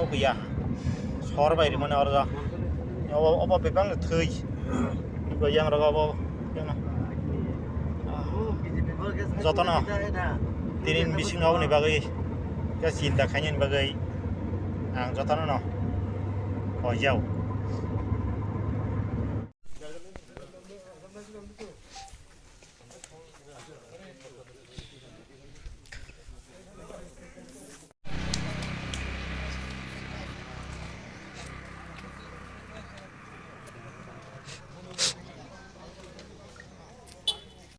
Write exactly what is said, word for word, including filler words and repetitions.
Kuya. Sor bai rimani oro. Obo, obo bebak no thwi. Bo yang rogo obo. Jotono. Tini bising oboni bagwi. Khe chinta khainani bagwi. Ang jotono no. Hoi jao.